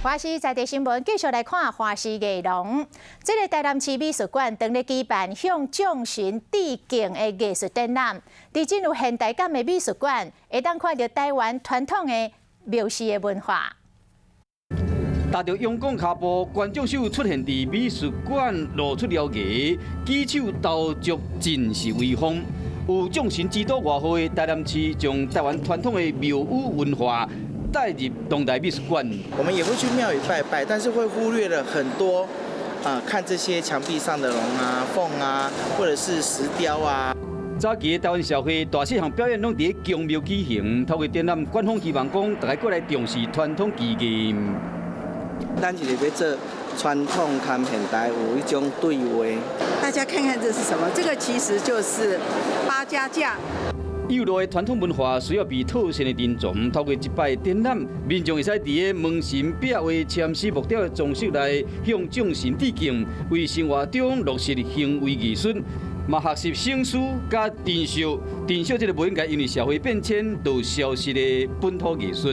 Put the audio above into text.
華視在地新聞繼續來看華視藝廊。這个台南市美術館當咧舉辦向眾神致敬的藝術展覽，佇進入現代感的美術館，會當看著台灣傳統的廟寺的文化。踏著陽光跤步，觀眾手出現佇美術館，露出了牙，舉手投足真是威風。有眾神之都外號的台南市，將台灣傳統的廟宇文化帶入當代美術館。我們也會去廟宇拜拜，但是會忽略了很多，看這些牆壁上的龍啊、鳳啊，或者是石雕啊。早期的台灣社會大細項表演攏佇咧宮廟舉行，透過展覽，館方希望講大家閣來重視傳統技藝。咱就是欲做傳統佮現代有一種對話。大家看看這是什麼？這個其實就是八家將。幼落的傳統文化需要被妥善的珍藏，透過這擺展覽，民眾會使佇咧門神壁畫、籤詩木雕的裝飾內向眾神致敬，為生活中落實行為藝術，嘛學習省思佮珍惜，珍惜這个袂應該因為社會變遷就消失的本土藝術。